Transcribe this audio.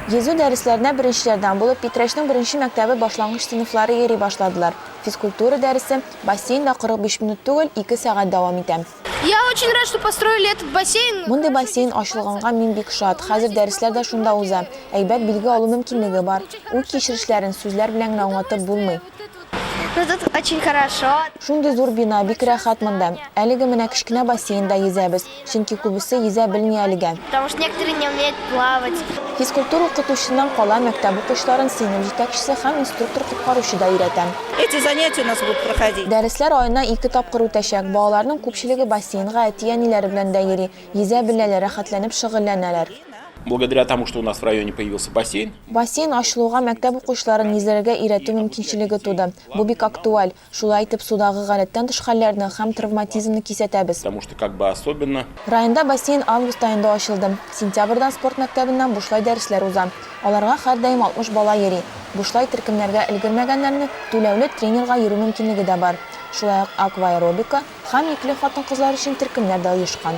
Йөзү дәресләренә беренчеләрдән булып Питрәчнең беренче мәктәбе башлангыч сыйныфлары йөри башладылар. Физкультура дәресе бассейнда 45 минут түгел, ике сәгать дәвам итә. Я очень рад, что построили этот бассейн. Мондый бассейн ачылганга мин бик шат. Хәзер дәресләр дә шунда уза. Әйбәт билге алу мөмкинлеге бар. Уй-кичерешләрен сүзләр белән генә аңлатып булмый. Ну тут очень хорошо. Шундый зур бина, бик рәхәт монда. Әлеге менә кечкенә бассейнда йөзәбез, чөнки күбесе йөзә белми әлегә. Потому что некоторые не умеют плавать. Физкультура укытучысыннан кала мәктәп укучыларын сыйныф җитәкчесе һәм инструктор-коткаручы да өйрәтә. Эти занятия у нас будут проходить. Дәресләр аена ике тапкыр үтәчәк. Балаларның күпчелеге бассейнга әти-әниләре белән дә йөри, йөзә беләләр, рәхәтләнеп шөгыльләнәләр. Благодаря тому, что у нас в районе появился бассейн. Бассейн ачылуга мәктәп укучыларын йөзәргә өйрәтү мөмкинчелеге туды. Бу бик актуаль. Шулай итеп, судагы гадәттән тыш хәлләрне һәм травматизмны кисәтәбез. Потому что как бы особенно. Районда бассейн август аенда ачылды. Сентябрьдән спорт мәктәбеннән бушлай дәресләр уза. Аларга һәрдаим 60 бала йөри. Бушлай төркемнәргә өлгермәгәннәрне түләүле тренерга йөрү мөмкинлеге дә бар. Шулай ук акваэробика һәм йөкле хатын-кызлар өчен төркемнәр дә оешкан.